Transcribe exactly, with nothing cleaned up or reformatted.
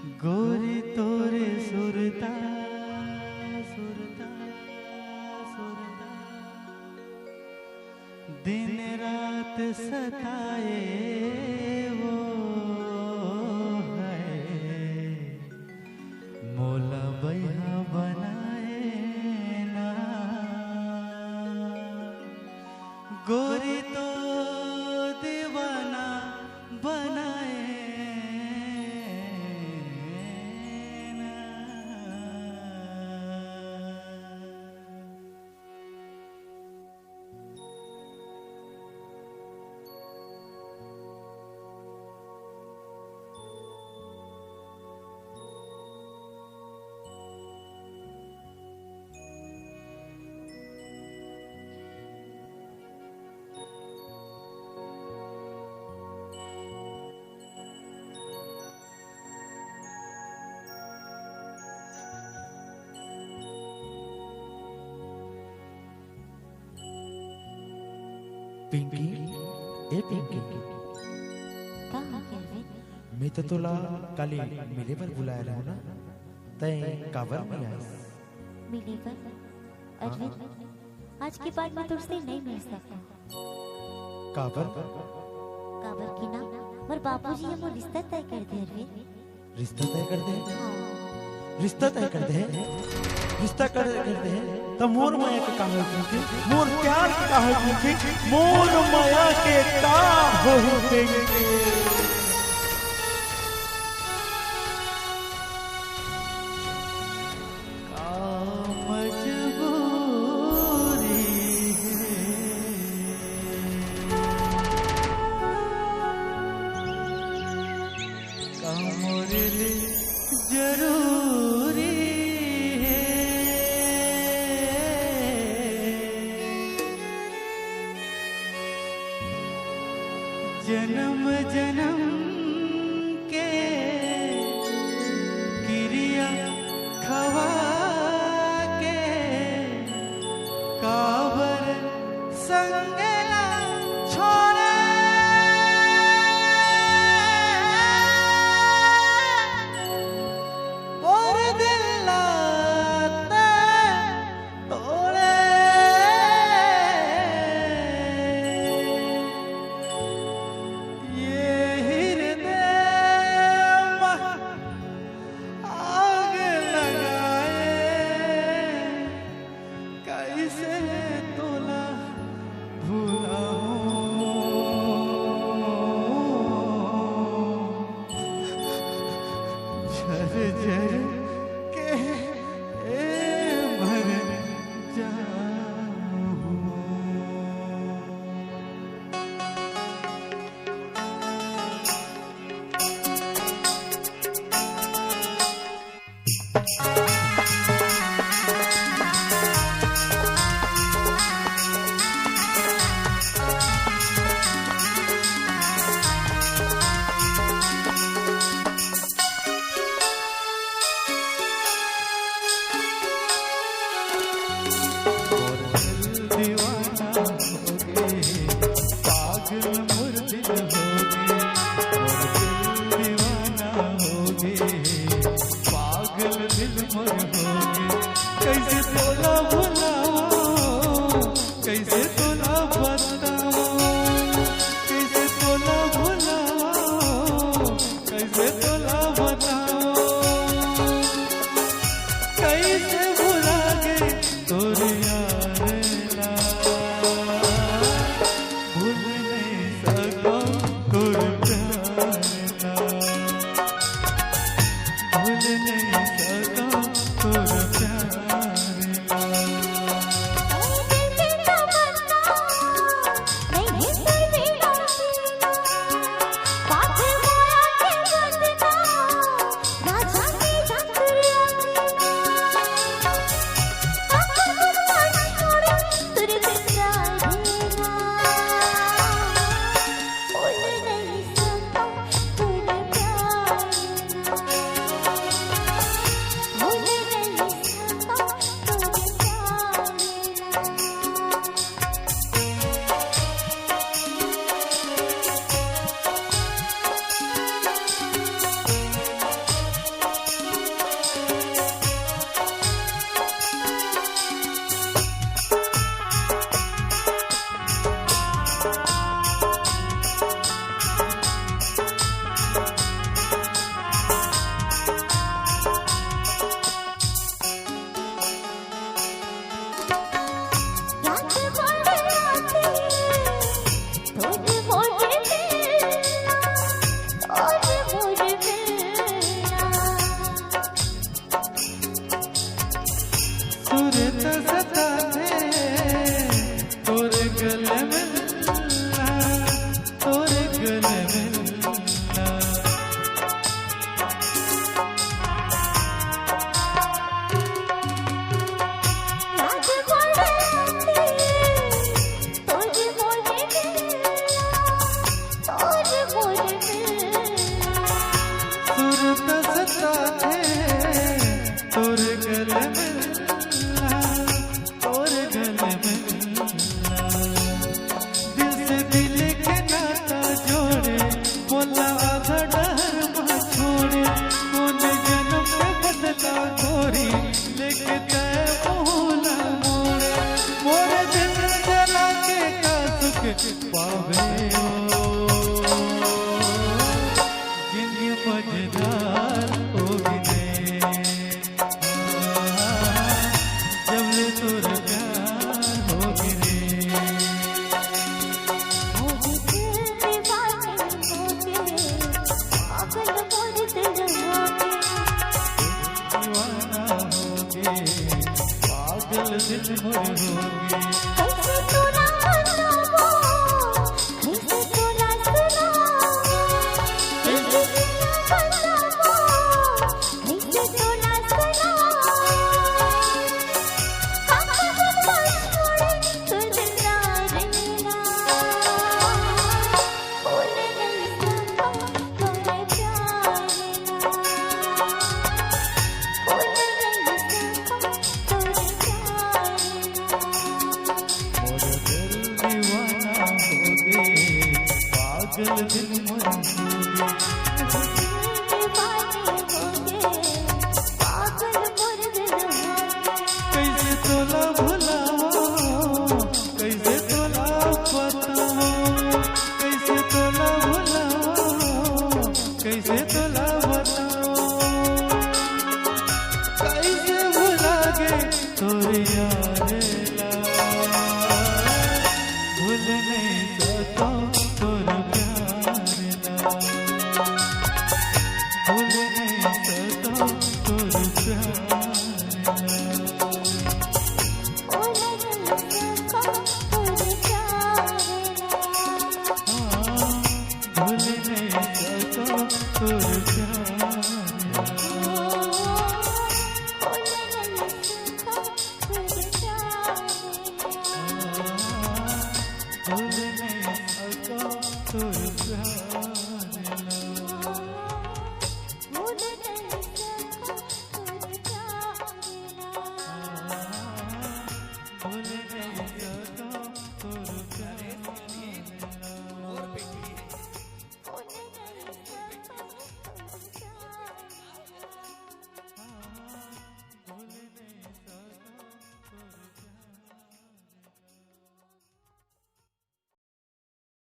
गोरी तोरे सुरता, सुरता, सुरता, दिन रात सताए वो है, मोला बैहा बनाए ना। गोरी तो दीवाना बनाए ना। पिंकी, ए पिंकी। का हो गया रे? मैं तो तोला काली मिले बर बुलाए रहूं ना, तैं काबर नहीं आइस? मिले बर? हाँ। अरविंद, आज के बाद मैं तुझसे नहीं मिल सकता। काबर? काबर कि ना, मोर बाबूजी ये मोर रिश्ता तय कर दे, अरविंद। रिश्ता तय कर दे? हाँ। रिश्ता तय कर दे? रिश्ता कर, कर दे? त मोर मया के का होई पिंकी? मोर प्यार के का होई पिंकी? मोर मया के का होई पिंकी? का मजबूरी हे, का मोर ले जरूरी हे। जन्म जन्म के किरिया खवा के काबर संग ला छोड़े, मोर दिल ला तैं तोड़े। ये हृदय मा आग लगाए, कैसे तोला भुलाऊं? झर झर के ए मर जाऊं। तोर गले मिलना, तोर गले मिलना। दिल से दिल के नाता जोड़े, मोला आधा डहर मा छोड़े। कोन जनम के बदला गोरी, लेके तैं मोला मोड़े। मोर दिल जला के का सुख पावे ओ, जिंदगी मजेदार होगे रे। जब ले तोर प्यार होगे रे। दीवाना होगे, पागल दिल मोर होगे। मोर दिल दीवाना होगे, पागल दिल मोर होगे। कैसे तोला भुलावो, कैसे तोला बतावो, कैसे तोला भुलावो, कैसे तोला बतावो। कैसे भुला गे तोर यार ला, भूल नहीं सको तोर प्यार ला, भूल नहीं सको तोर प्यार ला। हाँ, भूल नहीं सको तोर प्यार।